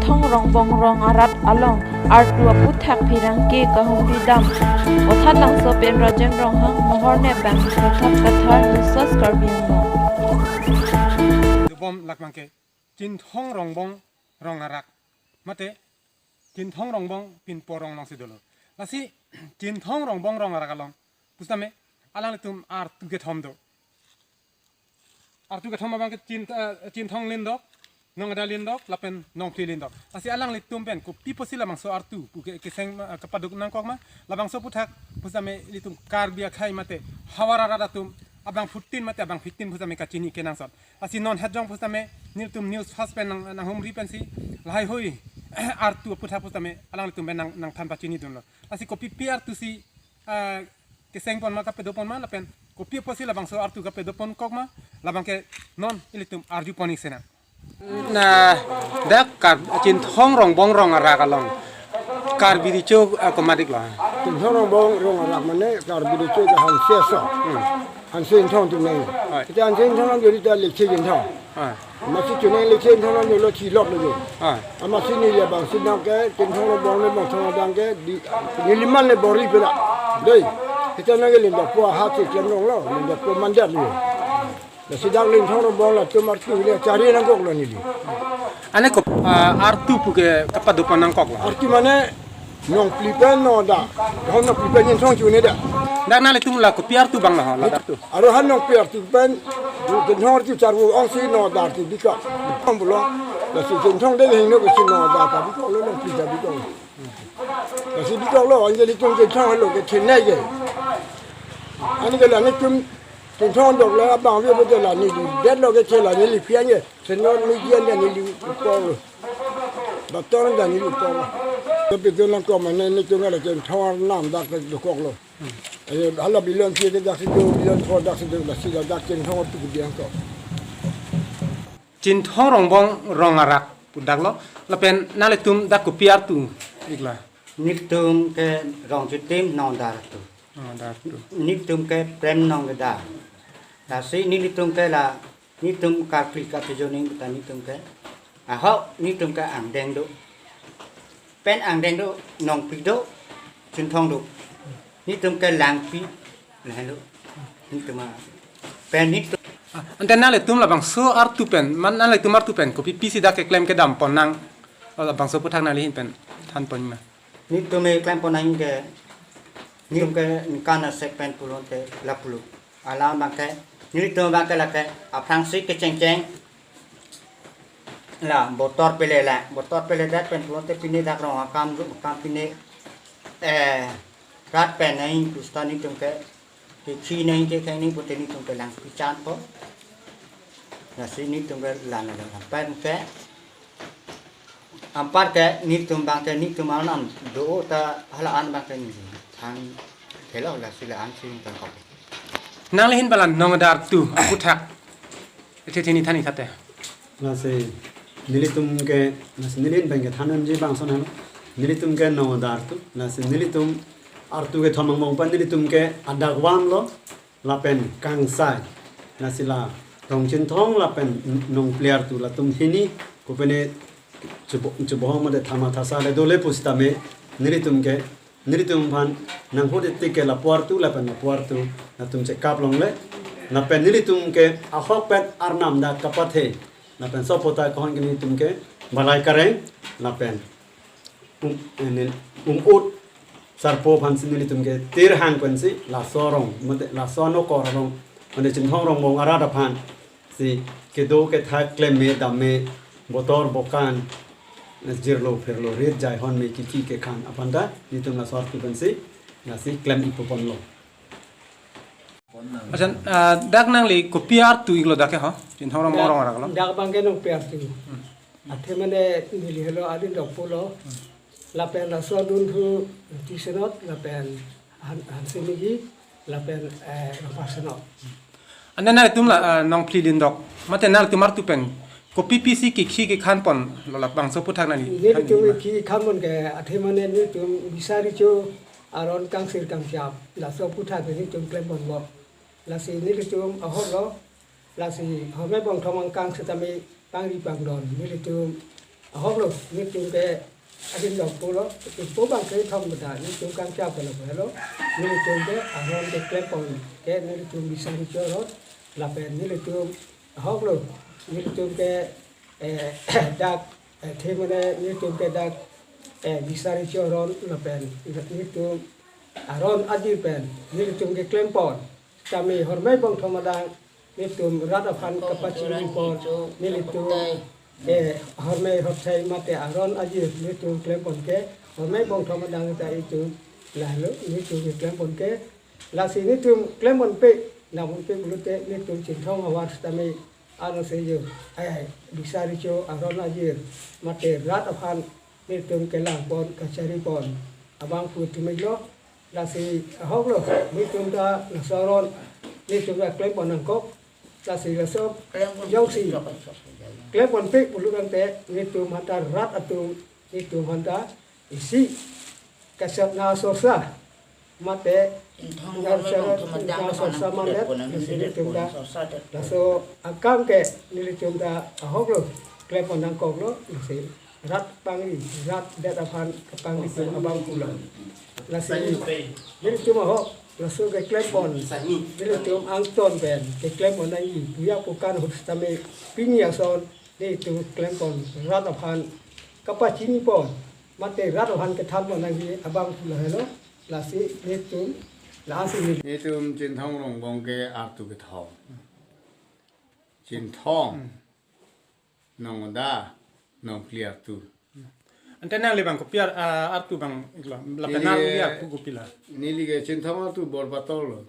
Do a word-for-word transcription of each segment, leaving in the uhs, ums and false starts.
Thong Rongbong rong arat along artu aputhak pherangke kahumri dam. Othat Langso pen Rajen Ronghang, Mohor Nepbang, Protap Kathar, Newsfast Karbi Anglong. Dobom lak abangke Chinthong Rongbong rong arak, mate Chinthong Rongbong pinpo rong alongsi dolo. Lasi Chinthong Rongbong rong arak along pusitame alanglitum artu kethom do. Artu kethom abangke Chin, eh, Chinthong lindok, Nongeda lindok, lapen Nongphli lindok. Lasi alanglitum pen kopi apotsi labangso artu pu ke, keseng, eh, kapaduk nangkok ma, labangso aputhak pusitame ilitum Karbi akhei mate havar arat atum abangphutin mate abangphitin pusitame kachini kenangsot. Lasi non het jong pusitame nelitum Newsfast pen nang, nanghumri pensi lahai hui artu aputhak pusitame alanglitum pen nang, nangthan pachinidunlo. Lasi kopipi artusi, ah, keseng pon ma, kapedo pon ma, lapen kopi apotsi labangso artu kapedo ponkok ma, labangke non ilitum arju pon-ik sinang. Na dak Kar-, Chinthong Rongbong rong arak along Karbi Recho, ah, komat-iklo? Chinthong Rongbong rong arak mane Karbi Recho ke Hanse aso. Hmm. Hanse Chinthong tu neng. Oi. Kita Hanse Chinthong nang jadi ta Lekche Chinthong. Oi. Amatsi chuneng Lekche Chinthong nang dolo chilok lo. Oi. Amatsi neli abang si nang ke Chinthong Rongbong le bang thong adang ke di, neliman le bor-i pera. Dei. Kita nang ke lindokpo ahat si klem ronglo, lindokpo mandat lo. Lasi dak Chinthong Rongbong latum artu le chari nangkoklo neli. Ane kop, ah, artu pu ke kapado pon nangkoklo? Artu mane Nongphli pen Nongeda. Hon Nongphli pen Chinthong chune da. Dak nanglitum la kopi artu abang la ho, la dak tu? Aro han Nongphli artu pen Chinthong artu charvo ongsi Nongeda artu bikok. Hon pulo. Lasi Chinthong de hingno ke si Nongeda ta bikoklo, Nongphli ta bikoklo. Lasi bikoklo, anke ilitum Chinthong lo ke thene ke. Ani ke la nelitum Chinthong doklo abang ve bote la neli detlo ke chela neli phian ke. Senon media ne neli upor. Bator ne neli upor. Tapi tu nangkok mane nelitum la Chinthong arnam dak ke dokoklo. Eh, hala bilon si dak si do, bilon pho dak si do, dak si dak Chinthong tu biang ko. Chinthong Rongbong rong arak pu daklo, lapen nanglitum dak kopi artu-iklo? Nelitum ke Rongchitim Nongeda artu. Nongeda artu. Nelitum ke Prem Nongeda. Lasi nelitum ke la, nelitum Karbi kapijoning ta nelitum ke. Ahok nelitum ke angdeng do. Pen angdeng do, Nongphli do, Chinthong do. Nelitum ke Langpi, lahen do. Nelitum a. Pen nelitum. Ah, ante nanglitum labangso artu pen, man nanglitum artu pen kopi apotsi dak keklem kedam pon nang, labangso aputhak nangli ahin pen than pon ma? Nelitum keklem pon nang ke, nelitum ke ningkan asek pen pulote lapulo. Alam abangke, nelitum abangke lake aphrangsi kechengcheng la botor pele la, botor pele det pen pulote pine dak rong akam ru akam pine, eh, rat pen nai pusita nelitum ke, ke khi nai ke keng nai pute nelitum ke Langpi chanpo. Lasi nelitum ke lana lana pen ke anparke nelitum abangke nelitum an an do ta hala an abangke neli than thelo, lasi la-an si than kok. Nangli ahin pen la Nongeda artu aputhak ithi thini than-ik thate. Lasi nelitum ke, lasi neli ahin pen ke than unji bangso nang. Nelitum ke Nongeda artu. Lasi nelitum artu kethom angbong pen nelitum ke adak vanlo, lapen kangsai. Lasi la Rongchinthong lapen Nongphli artu latum hini kopine chubo-, chubohong mate thama thasa le dole pusitame nelitum ke, nelitum aphan nangho detik ke lapu artu lapen lapu artu latum chekap longle. Lapen nelitum ke ahokpet arnam dak kapathe. Lapen sopo ta kohon ke nelitum ke Balai Kareng lapen um, eh, nen, um, ut sarpo aphansi nelitum ke tirhang pensi laso arong, mate laso anokor arong, mate Chinthong Rongbong arat aphansi kedo kethak klem me dam me, botor bokan, jirlo phirlo rit jai hon me kiki kekhan aphan ta nelitum laso artu pensi lasi klem-ik ponlo. Achan, ah, dak nangli kopi artu-iklo dak ke ho? Chinthong Rongbong rong arak lo? Dak abangke Nongphli artu. Hmm. Athe mane neli helo adin dok pulo. Hmm. Lapen laso adunthu Tisenot, lapen Han-, Hanse Migi, lapen, eh, Rongpar Senot. Ante nanglitum la, ah, Nongphli lindok. Mate nanglitum artu pen kopi apotsi kikhi kekhan ponlo labangso aputhak nangli? Nelitum kikhi khan pon ke athe mane nelitum Bisa Recho aron kangsir kangchap, laso aputhak nelitum klem ponlo. Lasi nelitum ahok lo, lasi Horme Bongthom angkang setame pangri pangdon nelitum ahok lo, nelitum ke adin dok pulo, ipo bang kethom beda nelitum kangchap lo helo, nelitum ke aron keklempon ke nelitum Bisa Recho aron, lapen nelitum ahok lo, nelitum ke eh, dak, eh, the mane nelitum ke dak, eh, Bisa Recho aron lapen nelitum aron ajir pen nelitum keklempon. Tame Horme Bongthom adang nelitum rat aphan kapachini pon, nelitum, eh, Horme Hothai mate aron ajir nelitum klempon ke Horme Bongthom adang ta itum lahelo nelitum keklempon ke. Lasi nelitum klemponpe, nangponpe pulote nelitum Chinthong ahavar setame ano sejo, ai, ai, Bisa Recho aron ajir mate rat aphan nelitum kelangpon kacharipon abang pu tumilo. Lasi ahok lo, nelitum ta laso aron nelitum ta klempon nangkok. Lasi laso jongsi klemponpe pulo tangte nelitum aphanta rat atum, nelitum aphanta isi kasat na sorsa mate Chinthong nya Horme sorsa, Bongthom adang nya sorsa mandet, nelitum ta laso akam ke nelitum ta ahok lo, klempon nangkok lo, lasi rat pangri, rat det aphan kapangri tum abang pulo. Lasi nelitum ahok laso keklempon nelitum angton pen keklempon nangji, puya pukan ahut setame pini ason nelitum klempon rat aphan kapachini pon mate rat aphan kethan pon nangji abang pulo helo. Lasi nelitum, lasi neli- Nelitum Chinthong Rongbong ke artu kethom. Chinthong, Nongoda, Nongkli artu. Ante nangli bang kopi ar-, ah, artu bang iklo, lapen neli nangli ke artu kopi la? Neli ke Chinthong artu Borpator lo.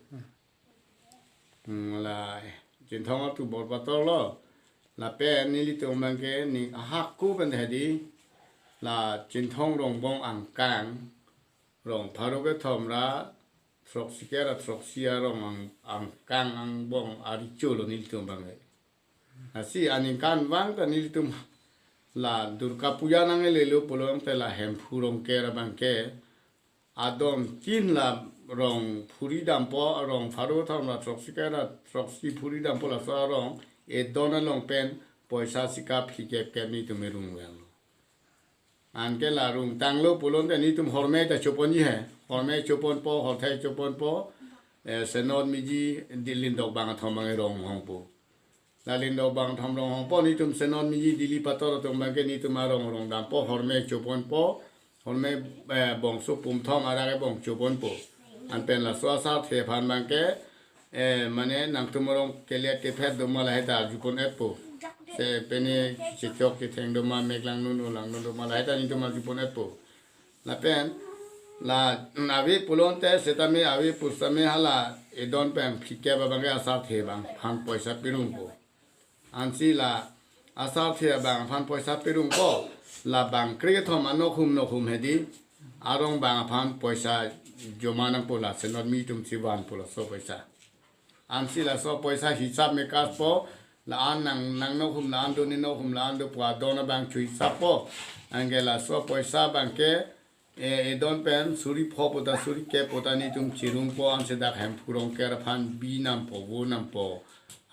Hmm, la, eh, Chinthong artu Borpator lo. Lapen nelitum bang ke ning ahak ko pen hedi. La Chinthong Rongbong angkang, rong pharo kethom ra throksi kera throksi arong ang-, angkang angbong arecho lo nelitum bang ke. Lasi aningkanvang ta nelitum la Durga Puja nanglelo pulo tangte la Hemphu Rongker abang ke adon tin la rong phuri dampo, rong pharo kethom ra throksi kera throksi phuri dampo, laso arong edon along pen poisa sika phlikep kep nelitum erung vanglo. Anke la rungtanglo pulo tangte nelitum Horme ta choponji he. Horme choponpo, Hothai choponpo, eh, Senot Miji, Dilindok bang athom bang erong hongpo. La Lindok bang athom rong hongpo, nelitum Senot Miji Dili Pator atum bang ke nelitum arong rong dampo, Horme choponpo, Horme, eh, bongso pumthom arak ebong choponpo. Anpen laso asarthe aphan bang ke, eh, mane nangtum arong kelet kephet doma lahai ta arjupon etpo. Se pene chechok chetheng doma, mek langnun o langnun doma lahai ta nelitum arjupon etpo. Lapen la ave pulo tangte setame ave pusitame hala edon pen phlikep abang ke asarthe abang aphan poisa pirungpo. Ansi la asarthe abang aphan poisa pirungpo, la bang krekethom anok hum nok hum hedi arong bang aphan poisa joma nangpo, la Senot Miji atum si vanpo laso poisa. Ansi laso poisa hisap mekas po, la-an nang, nang nok hum, la-an do, ne nok hum, la-an do pu adon abang chu hisap po. Anke laso poisa abang ke, eh, edon pen suri pho puta suri kep puta nelitum chirungpo, ansi dak Hemphu Rongker aphan bi nampo, vo nampo.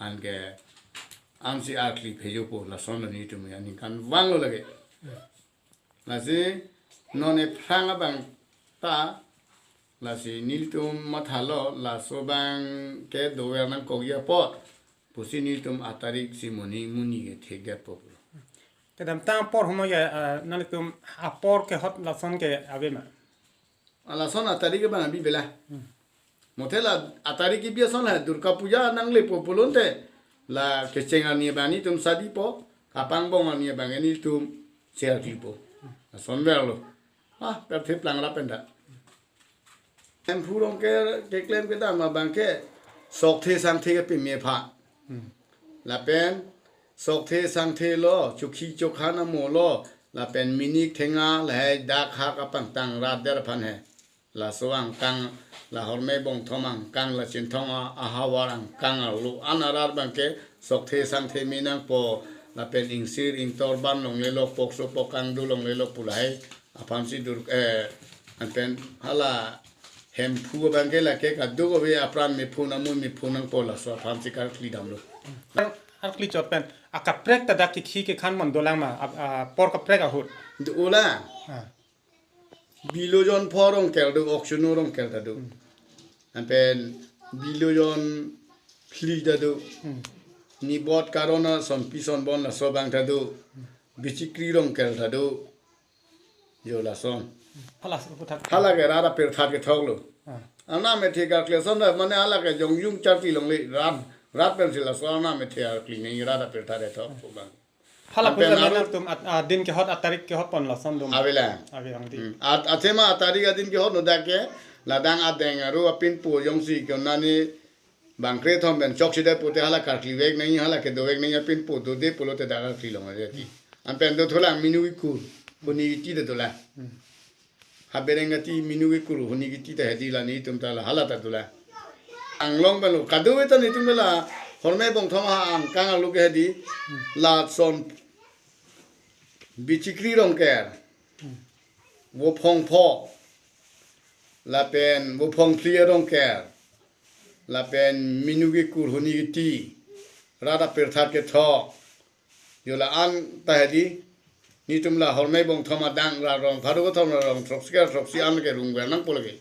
Anke ansi arkli phejopo, lason lo nelitum aningkanvang lo lake. Lasi non ephrang abang ta, lasi nelitum mathalo, laso abang ke dover nangkokji apot pusi nelitum atarik si moning muni ke thekdetpo pulo. Kedamtang apor homo ya, eh, nanglitum apor kehot lason ke ave ma? A, lason atarik abang abi bela. Hmm. Mothe la atarik kebi ason la Durga Puja nanglepo pulo tangte la kecheng arni abang nelitum sadi po, kapangbong arni abang nelitum cherklipo. Lason verlo. Ah, per the plang ra pen ta. Hemphu Rongker keklem kedam abang ke sokthe sangthe ke peme pha. Hmm. Lapen sokthe sangthe lo, chukhi chokhan amo lo, lapen minik thenga lahai dak hak apangtang rat der aphan he. Laso angkang, la Horme Bongthom angkang, la Chinthong a-, ahavar angkang arlo an arat abang ke sokthe sangthe me nangpo, lapen ingsir ingtor ban longle lo, pokso pokang do longle lo pu lahai aphan si dur, eh, anpen hala Hemphu abang ke lake kadokave apran mephu namu mephu nangpo laso aphan si karkli damlo. Arkli chot pen akaprek ta dak kikhi kekhan mon dolang ma, ap-, apor kaprek ahut. Dolang. Ah. Bilo jon pho Rongker do, Okchuno Rongker ta do. Hmm. Anpen Bilo jon phli ta do. Hmm. Nibot Karona Sonpi Sonbon laso abang ta do. Bichikri Rongker ta do. Jo lason. Hala si aphuthak. Hala ke rat apirthat kethok lo. Ah. Arnam ethe karkli ason ta mane hala ke jongjung charti longle rat, rat pensi laso arnam ethe karkli nangji, rat apirthat kethok abang. Hala anpen puja aru nangtum at-, adin kehot atarik kehot pon lason dum. Avelang. Avelang di. Hmm. At-, athema atarik adin kehot no dak ke, ladang adeng aru apinpo jongsi ke nani bangkre thom pen chokche det pute hala karkli vek nangji, hala kedo vek nangji apinpo dode pulote dak karkli long aja ti. Anpen dothulang minu kikur, huni kiti ta dolang. Hmm. Habereng kati minu kikur, huni kiti ta hedi la netum ta la hala ta dolang. Anglong pen lo, kadokave ta netum ta la, Hormai Bongthom ha angkang arlo ke hedi, lason Bichikri Rongker, Vophong pho, lapen Vophong phli Rongker, lapen minu kikur huni kiti, rat apirthat kethok. Jo la-an ta hedi, netum la Hormai Bongthom adang ra rong pharo kethom ra rong throksi ra throksi an ke rungver nangpo lake.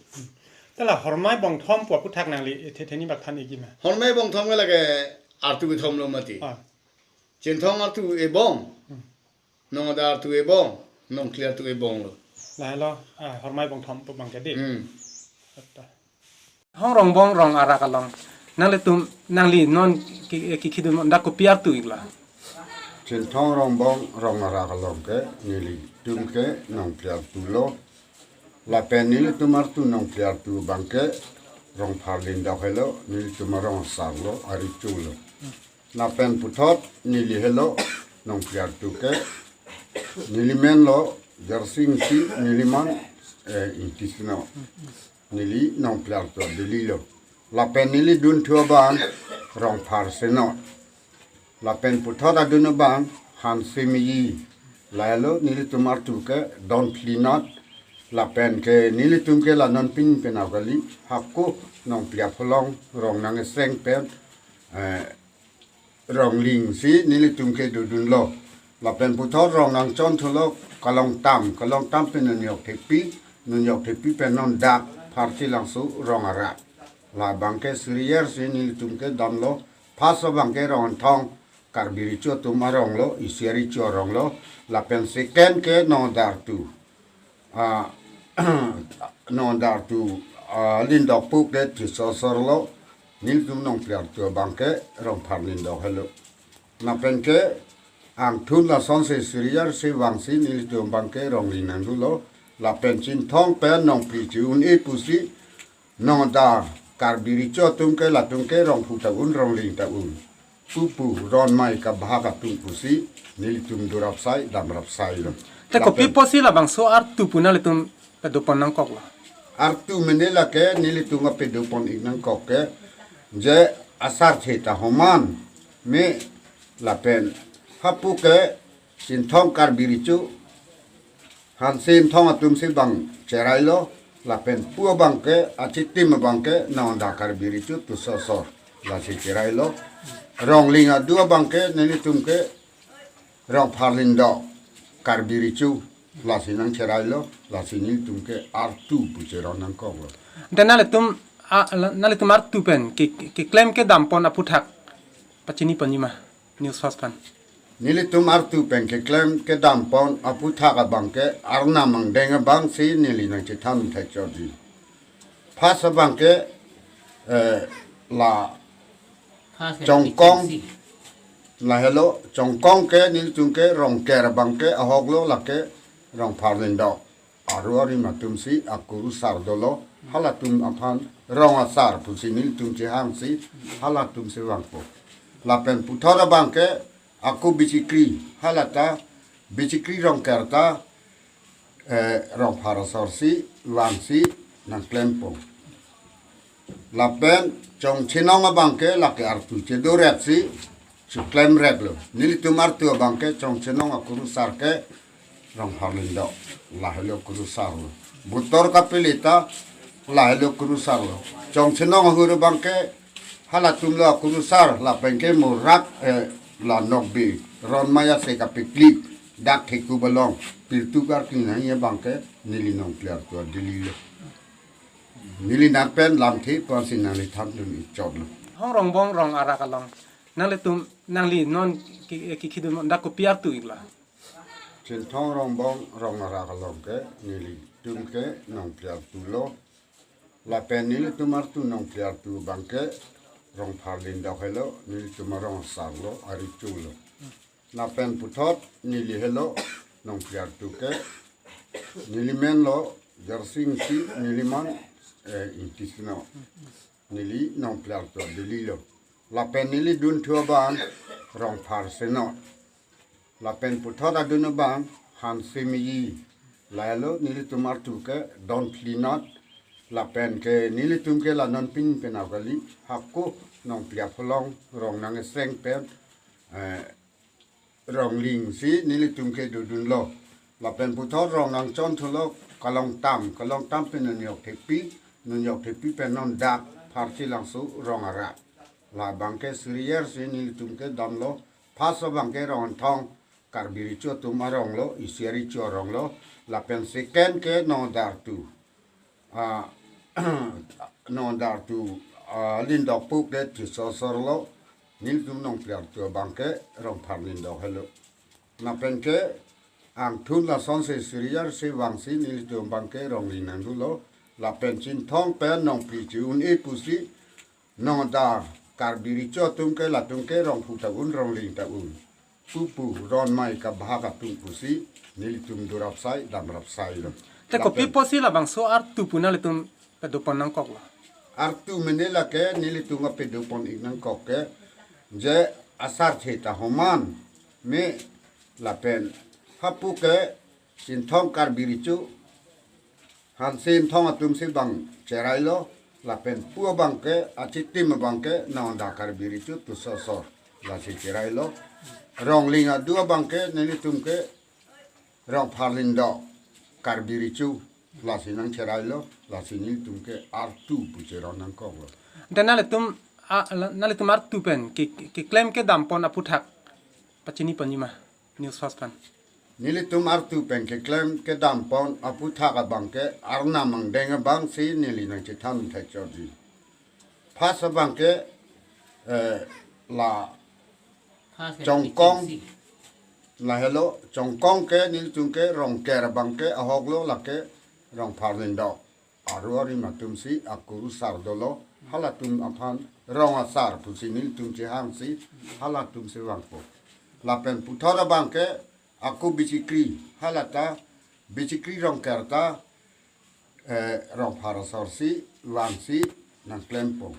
Ta la Hormai Bongthom pu aphuthak nangli ethe theni bak than-ikji ma? Hormai Bongthom ke lake artu kethom lo mati. Ah. Chinthong artu ebong. Hmm. Nongda artu ebong, Nongkli artu ebong lo. Lahelo, ah, Hormai Bongthom pu abang ke di. Hmm. Atta. Hong Rongbong rong arak along. Nanglitum, nangli non ki, ki, kidun dak kopi artu iklo? Chinthong Rongbong rong arak along ke, nelitum ke Nongkli artu lo. Lapen nelitum artu Nongkli artu abang ke Rongphar Lindok helo, nelitum arong asar lo, arecho lo. Lapen puthot neli helo Nongkli artu ke, neli men lo Jarsing Ingti, neli man, eh, Ingti Sino. Neli Nongkli artu adili lo. Lapen neli dunthu abang Rongphar Sino. Lapen puthot adun abang Hanse Meyi. Lahelo nelitum artu ke don phli not. Lapen ke nelitum ke la non pin pen agali hako Nongkli apholong rong nang eseng pen, eh, Rongling si nelitum ke dodunlo. Lapen puthot rong nangchon thulo Kalongtam, Kalongtam pen Nunjok Thepi, Nunjok Thepi pen non dak Pharchi Langso rong arak. La abang ke Sri Yarsi nelitum ke damlo, first abang ke Rongthong, Karbi Recho atum arong lo, isi arecho arong lo, lapen second ke Nongda artu. Ah, Nongda artu, ah, Lindok pu ke Tisosor lo, nelitum Nongkli artu abang ke Rongphar Lindok helo. Lapen ke angthun lasonsi Sri Yarsi vangsi nelitum abang ke Rongling nangdunlo, lapen Chinthong pen Nongphli chi-un-e pusi, Nongda Karbi Recho atum ke latum ke Rongphu ta un, Rongling ta un. Pupu ronmai kabhak atum pusi nelitum dorapsai damrapsai lo. Te kopi lapen pusi labangso artu pu nanglitum padopon nangkoklo? Artu mene lake nelitum apadopon ik nangkok ke je asarthe ta homan me lapen hapu ke Chinthong Karbi Recho Hanse Ingthong atum si bang cherailo, lapen pu abang ke, achitim abang ke, Nongda Karbi Recho Tisosor, lasi cherailo. Rongling adu abang ke, nelitum ke, Rongphar Lindok Karbi Recho, lasi nangcherailo, lasi nelitum ke, artu pu cheron nangkoklo. Ante nanglitum, a, la, nanglitum artu pen, ki, ki, keklem kedam pon aphuthak, pachini pon nima. News Fast pen. Nelitum artu pen keklem kedam pon aphuthak abang ke arnam angdeng abang si neli nangchethan thekchotji. First abang ke, eh, la First ke Chongkong, P T C. Lahelo Chongkong ke nelitum ke Rongker abang ke ahok lo lake Rongphar Lindok. Aru arim atum si akurusar dolo, halatum aphan rong asar pusi nelitum chehang si, halatum si vangpo. Lapen puthot abang ke ako Bichikri, halata Bichikri Rongker ta, eh, Rongphar asor si, vang si, nangklempo. Lapen Chongchenong abang ke lake artu chedoret si, cheklemret lo. Nelitum artu abang ke Chongchenong akurusar ke Rongphar Lindok. Lahelo kurusar lo. Butor kapilita Lahelo kurusar lo. Chongchenong ahur abangke halatum lo kurusar, lapen ke morak, eh, la nokbe ronmai ase kapiklik dak theku balong pirtu karki nangji abangke neli nongplir tu adili lo. Neli nat pen lamthe pu-an si nangli than dun ik chot lo. Hong Rongbong Rong Arak along nanglitum, nangli non ki, ki, kidun dak kopi artu iklo? Chinthong Rongbong Rong Arak along ke nelitum ke nongplir tu lo. Lapen nelitum artu nongplir tu abangke Rongphar Lindok helo, nelitum arong asar lo, arecho lo. Lapen puthot neli helo nongplir tu ke, neli men lo Jarsing Ingti, neli man, eh, Ingti Sino. Neli nongplir tu adili lo. Lapen neli dunthu abang Rongphar Sino. Lapen puthot adun abang Hanse Meji. Lahelo nelitum artu ke don phli nat. Lapen ke nelitum ke la non pin penap kali, hako nongplir pholong rong nang eseng pen, eh, Rongling si nelitum ke dodun lo. Lapen puthot rong nangchon thu lo Kalongtam, Kalongtam pen Nunjok Thepi, Nunjok Thepi pen non dak Pharchi Langso Rong Arak. Labangke Sriyar si nelitum ke dam lo. First abangke Rong Anthong Karbi Recho atum arong lo, isi arecho arong lo. Lapen second ke Nongda artu, ah, Nongda artu, ah, Lindok pu ke Tisosor lo. Nelitum nongplir tu abangke Rongphar Lindok helo. Lapen ke angthun lason se Sriyar si vang si nelitum abangke Rongling nangdun lo. Lapen Chinthong pen nongplir chi un-e pusi Nongda Karbi Recho atum ke latum ke Rongphu ta un, Rongling ta un pupu ronmai kabahak atum pusi nelitum dorapsai damrapsai lo. Te kopi Lapen pusi labangso artu pu nanglitum pedopon nangkok lo? Artu mene lake nelitum apedopon ik nangkok ke, je asar the ta homan me lapen hapu ke Chinthong Karbi Recho, Hanse Ingthong atum si bang cherai lo, lapen pu abangke, achitim abangke Nongda Karbi Recho Tisosor, lasi cherai lo. Rongling adu abangke nelitum ke Rongphar Lindok Karbi Recho, lasi nangcherai lo, lasi nelitum ke artu pu cheron nangkok lo. Dan nanglitum, a, la, nanglitum artu pen ke, ke, keklem kedam pon aphuthak pachini ponji ma, News First pen? Nelitum artu pen keklem kedam pon aphuthak abangke arnam angdeng abang si neli nangchethan thek chotji. First abangke, eh, la First ke Chongkong, Chingsi. Lahelo Chongkong ke nelitum ke Rongker abangke ahok lo, lake Rongphar Lindok aru arim atum si akurusar dolo, halatum aphan rong asar pusi nelitum chehang si halatum si vangpo. Lapen puthot abangke ako Bichikri, halata Bichikri Rongker ta, eh, Rongphar asor si vang si nangklempo.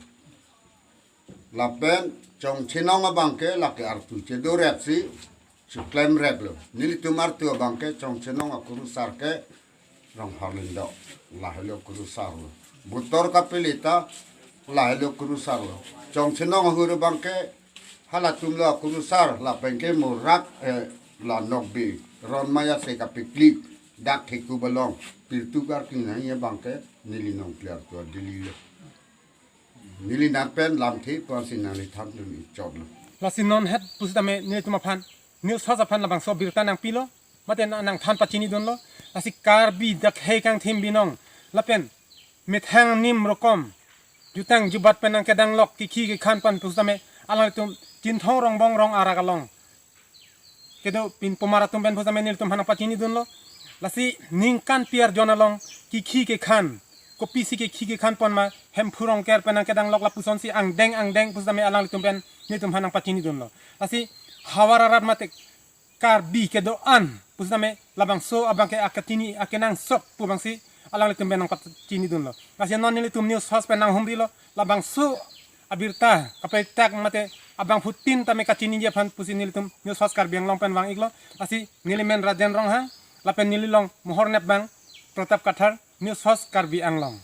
Lapen Chongchenong abangke lake artu chedo rep si cheklem rep lo. Nelitum artu abangke Chongchenong akurusar ke Rongphar Lindok, lahelo kurusar lo. Butor kapele ta lahelo kurusar lo. Chongchenong ahur abangke halatum lo akurusar, lapen ke morak, eh, la nokbe ronmai ase kapiklik dak theku balong pirtu karki nangji abangke neli nongplir tu adili lo. Neli nat pen lamthe pu-an si nangli than dun ik chot lo. Lasi non het pusitame nelitum aphan, News First aphan labangso abirta nangpilo, mate na, nangthan pachini dunlo. Lasi Karbi dak hei kangthim binong lapen methang nim rokom jutang jubat pen nangkedanglok kikhi kekhan pon pusitame alanglitum Chinthong Rongbong Rong Arak along kedo pinpomar atum pen pusitame nelitum aphan nangpachini dunlo. Lasi ningkan pi arjon along kikhi kekhan, kopisi kikhi kekhan pon ma, Hemphu Rongker pen nangkedanglok lapuson si angdeng angdeng pusitame alanglitum pen nelitum aphan nangpachini dunlo. Lasi havar arat mate Karbi kedo-an pusitame labangso abangke akachini akenangsot pu abang si alanglitum pen nangpachini dunlo. Lasi non nelitum News First pen nanghumrilo, labangso abirta kapetak mate abangphutin tame kachiniji aphan pusi nelitum News First Karbi Anglong pen vang iklo. Lasi neli men Rajen Ronghang, lapen neli along mohor nepbang Pratap Kathar, News First Karbi Anglong.